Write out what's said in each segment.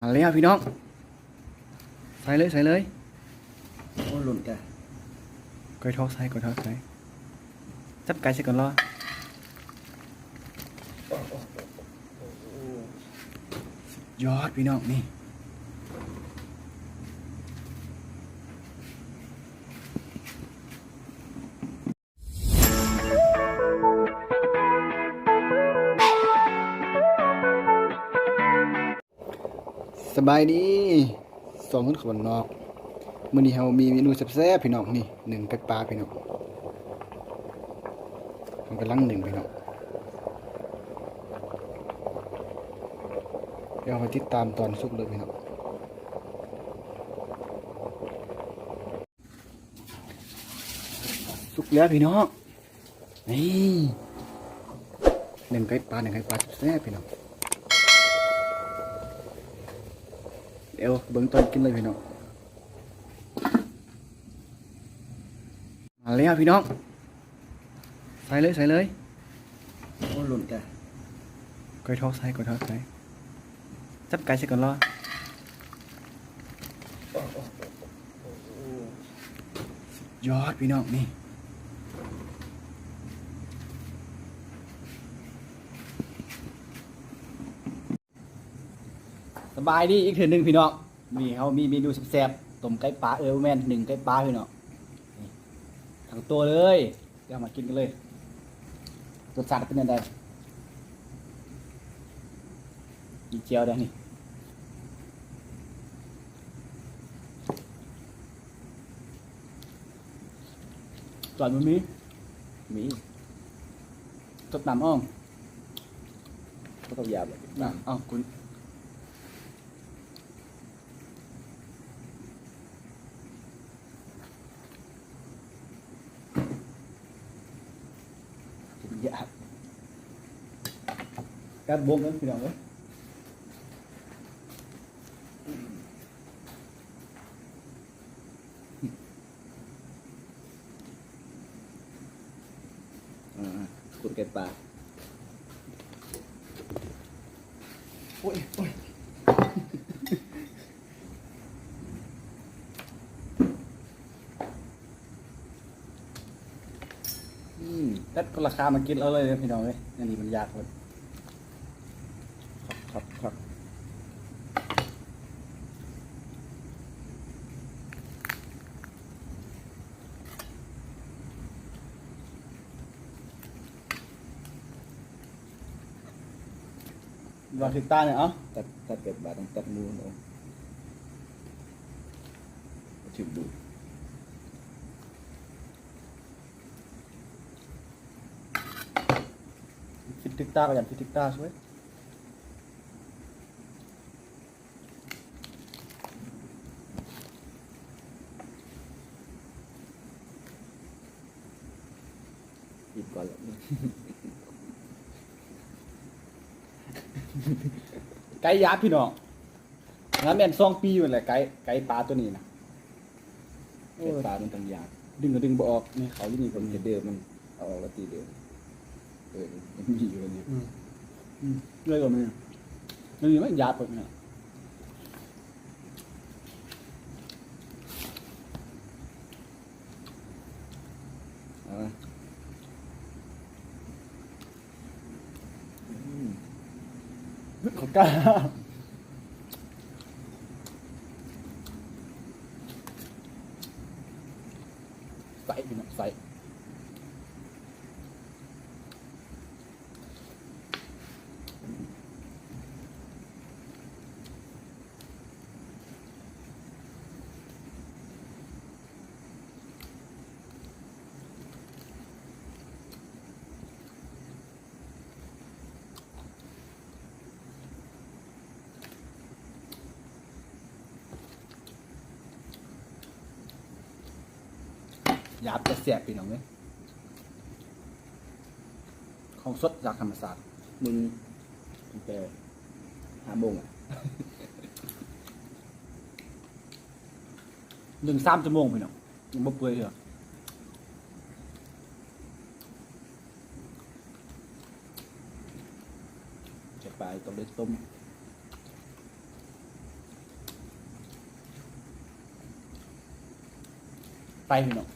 ມາແລ້ວພີ່ນ້ອງ ໃສ່ເລີຍ ໃສ່ເລີຍ. ໂອ້ ລຸ້ນແທ້. ກ້ອຍທອກໃສ່ ກ້ອຍທອກໃສ່ ຈັບໄກ່ໃສ່ກ່ອນລະ. ສຸດຍອດພີ່ນ້ອງ ນີ້. ສະບາຍດີ ສອງຄົນເຂົ້າບ້ານນອກ. ມື້ນີ້ເຮົາມີເມນູແຊບໆ ພີ່ນ້ອງ ນີ້ ໜຶ້ງໄກ່ປ່າພີ່ນ້ອງ. ເຮົາກຳລັງໜຶ້ງພີ່ນ້ອງ ດຽວເຮົາຕິດຕາມຕອນສຸກເລີຍພີ່ນ້ອງ. ສຸກແລ້ວພີ່ນ້ອງ ນີ້ ໜຶ້ງໄກ່ປ່າ ໜຶ້ງໄກ່ປ່າແຊບໆ ພີ່ນ້ອງ. ດຽວເບິ່ງຕອນກິນເລີຍພີ່ນ້ອງ. ມາແລ້ວພີ່ນ້ອງ ໃສ່ເລີຍ ໃສ່ເລີຍ. ໂອ້ ລຸ້ນແທ້. ກ້ອຍທອກໃສ່ ກ້ອຍທອກໃສ່ ຈັບໄກ່ໃສ່ກ່ອນລະ. ສຸດຍອດພີ່ນ້ອງ ນີ້. ສະບາຍດີອີກເທື່ອໜຶ່ງພີ່ນ້ອງ ມື້ນີ້ເຮົາມີເມນູແຊບໆ ຕົ້ມໄກ່ປ່າ ເອີ ບໍ່ແມ່ນ ໜຶ້ງໄກ່ປ່າພີ່ນ້ອງ ນີ້ ທັງໂຕເລີຍ. ດຽວມາກິນກັນເລີຍ ລົດຊາດເປັນແນວໃດ? ມີແຈ່ວແດ່ນີ້ ຈອນບໍ່ມີ ມີ ສົດນ້ຳອອງ ບໍ່ຕ້ອງຢາບ ນ້ຳ ເອົ້າ ຄຸນ. ຢາກກັດບົງກັນພີ່ນ້ອງເອີຍ. ອ່າ ຂຸດໄກ່ປ່າ ໂອ້ຍ ໂອ້ຍ ອືມ ແຕ່ຄົນລະຄາມາກິນເອົາເລີຍເດີພີ່ນ້ອງເອີຍ ອັນນີ້ມັນຢາກເບິດ. ຄັກໆ ຄັກ. ວ່າຖືກຕານີ້ ເອົ້າ ຕັດ ຕັດແບບບາດ ຕັດໝູ ເອົາ ຖືກດູດ. ຜິດຖືກຕາກໍຢ້ານຜິດຖືກຕາຊະເວີຍ. ອີກກ່ອນລະ ໄກ່ຢາບພີ່ນ້ອງ ລະແມ່ນສອງປີພຸ້ນແຫຼະ ໄກ່ ໄກ່ປ່າໂຕນີ້ນະ. ໂອ້ຍ ໄກ່ປ່າມັນຕັ້ງຢາກ ດຶງກໍດຶງບໍ່ອອກ ນີ້ເຂົາຢູ່ນີ້ກໍມີ ເດີມມັນເອົາອອກລະຕິເດີມ. ເອີ ມັນມີຢູ່ນີ້ ອືມ ອືມ ເລີຍກໍມີ ມັນມີມັນຢາກເພິ່ນນະ. ເອົາລະ ອືມ ເຂົາກ້າ ໃສ່ພີ່ນ້ອງ ໃສ່. ຢາບແຕ່ແຊບ ພີ່ນ້ອງເອີຍ. ຂອງສົດຈາກທຳມະຊາດ ໜຶ້ງຕັ້ງແຕ່ຫ້າໂມງ ອະ ໜຶ້ງສາມຊົ່ວໂມງພີ່ນ້ອງ ຍັງບໍ່ເປື່ອຍເທື່ອ. ແກງປາຕ້ອງໄດ້ຕົ້ມ. ໄປພີ່ນ້ອງ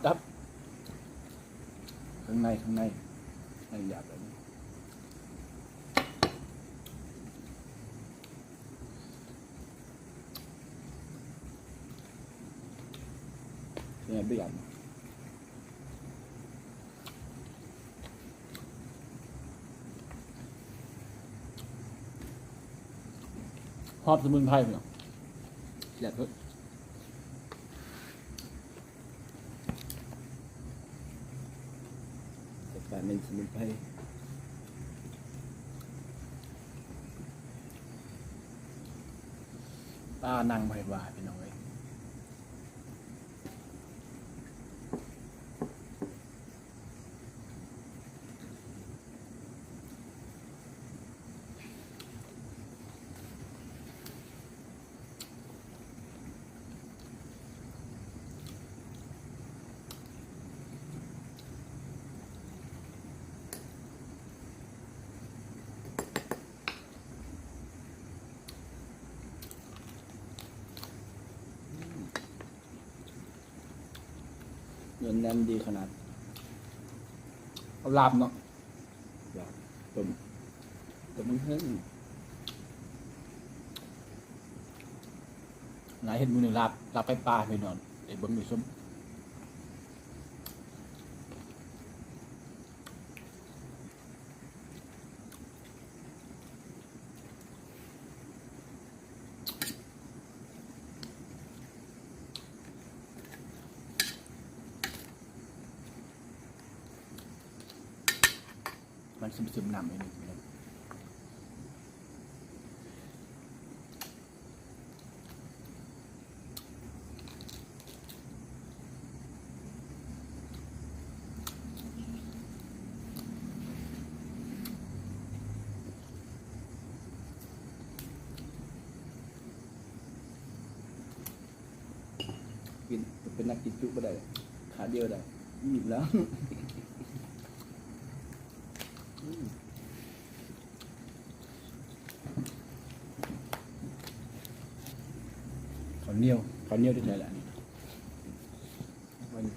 ດັບໆ ເຄື່ອງໃນ ເຄື່ອງໃນ ໃນຢາກແບບນີ້ ແບບນີ້ ຫອມສະໝຸນໄພພີ່ນ້ອງ ແຊບເລີຍ ຈັດການເປັນສະໝຸນໄພ ຕານັ່ງບໍ່ເຫັນວ່າ ພີ່ນ້ອງເອີຍ. ເນື້ອແໜ້ນດີຂະໜາດ ເອົາລາບເນາະ ລາບ ຕົ້ມ ຕົ້ມເທິງ ຫຼາຍເຮັດມື້ນີ້ລາບ ລາບໄກ່ປ່າພີ່ນ້ອງ ໄດ້ເບິ່ງໄດ້ຊົມ. ມັນຊຶມໆນ້ຳໄວ້ໜຶ່ງ ກິນ ເປັນນັກກິນຈຸບໍ່ໄດ້ ຂາດຽວໄດ້ ອີ່ມແລ້ວ. ເຂົ້າໜຽວ ເຂົ້າໜຽວແທ້ໆແຫຼະ ມື້ນີ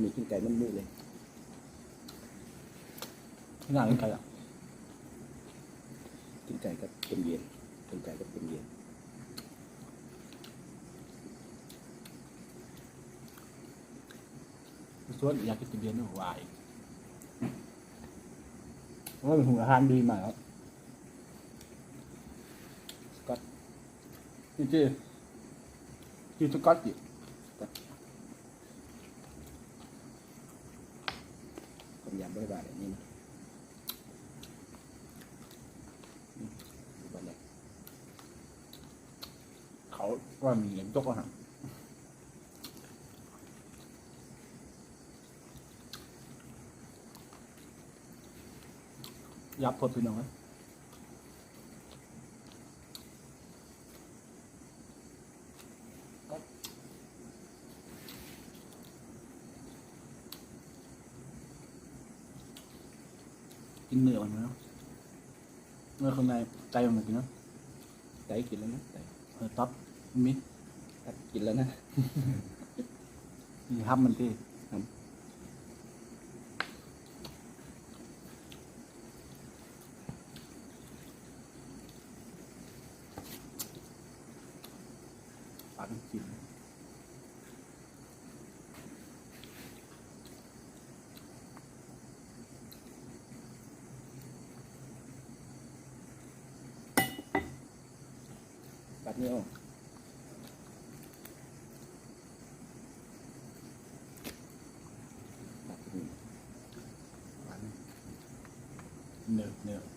້ກິນໄກ່ມັນມື້ເລີຍ ໜ້າກິນໄກ່ອະ ກິນໄກ່ກັບຕົ້ມເຢັນ ຕົ້ມໄກ່ກັບຕົ້ມເຢັນ. ຊວນຢາກກິນເບຍໂນວາອີກ ໂອ້ຍ ຫູອາຫານດີມາກແລ້ວ ສະກັດ ຈີ່ ຈີ່ສະກັດ ຈີ່ສະກັດ ຄວາມຢາກບໍ່ໄດ້ບາດແບບນີ້ນະ ອືມ ຢູ່ບ້ານໃດ ເຂົາວ່າມີຫຍັງຕົກອາຫານ ຢາກໂພດພີ່ນ້ອງເອີຍ ກິນເນື້ອມັນເນາະ ເນື້ອຂ້າງໃນ ໄຕມັນກິນເນາະ ໄຕກິນແລ້ວນະ ໄຕ ເອີ ຕັບມີ ຕັບກິນແລ້ວນະ ມີຮັບມັນຕິ ຮັບ ປາກມັນກິນ. ປັດນີ້ອອກ ປັດນີ້ ເນີບໆ.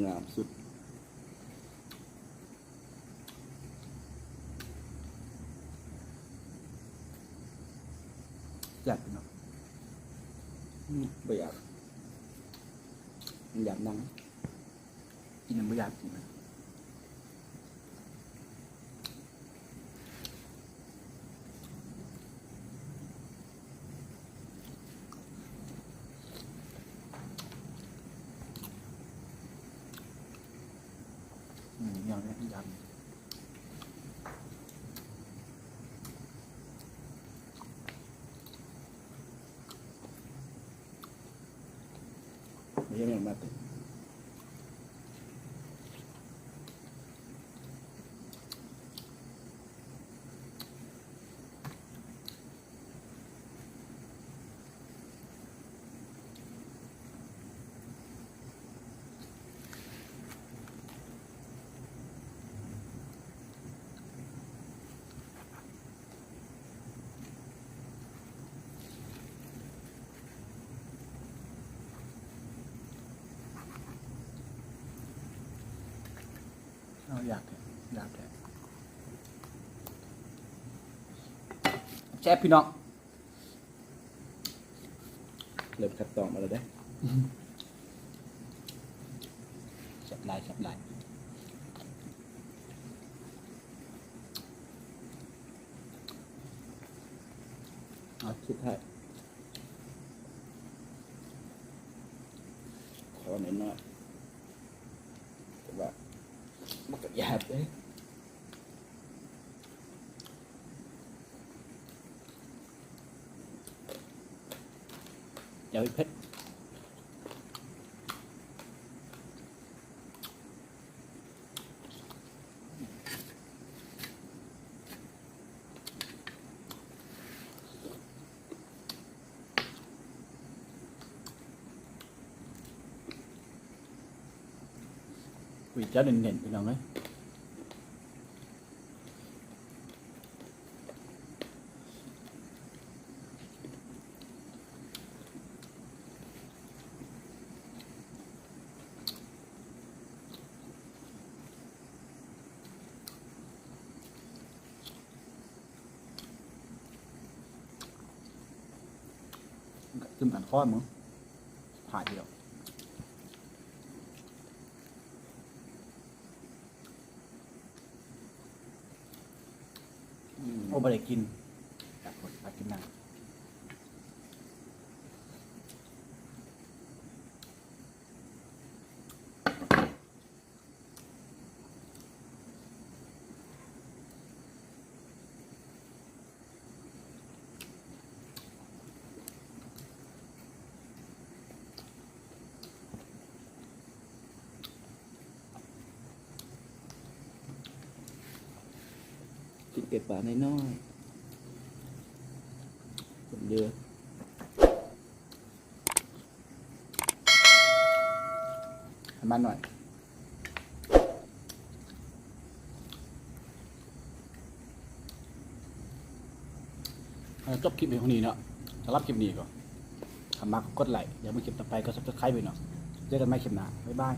ງາມສຸດ. ແຊບເນາະ. ອືມ ບໍ່ຢາກ ຢາກນັ່ງ ກິນ ບໍ່ຢາກກິນ. ອືມ ແນວນີ້ ເອົາ ຢາກແທ້ ຢາກແທ້ ແຊບພີ່ນ້ອງ. ເລີ່ມຄັດຕອນມາແລ້ວເດ້. ແຊບຫຼາຍ ແຊບຫຼາຍ. ເອົາ ສຸດທ້າຍ ຂໍໜ້ອຍໆ ແຕ່ວ່າມັນກໍຢາກເດ້. ແຈ່ວເຜັດ ອຸ້ຍ ແຈ່ວເນັ້ນໆ ພີ່ນ້ອງເອີຍ. ກະຕື່ມກັນຄອນເບິ່ງ ພາດດຽວ. ອືມ ໂອ້ ບໍ່ໄດ້ກິນ ຢາກ ຢາກກິນນຳ. ກິນແກງປານ້ອຍໆ ເດີ ໃຫ້ມັນໜ້ອຍ. ເຮົາຈະຈົບຄລິບໄວ້ເທົ່ານີ້ເນາະ. ສຳລັບຄລິບນີ້ກໍ ຖ້າມັກກໍກົດໄລ້ ຢາກເບິ່ງຄລິບຕໍ່ໄປກໍ Subscribe ໄວ້ເນາະ. ເຈີກັນໃໝ່ຄລິບໜ້າ. ບາຍບາຍ.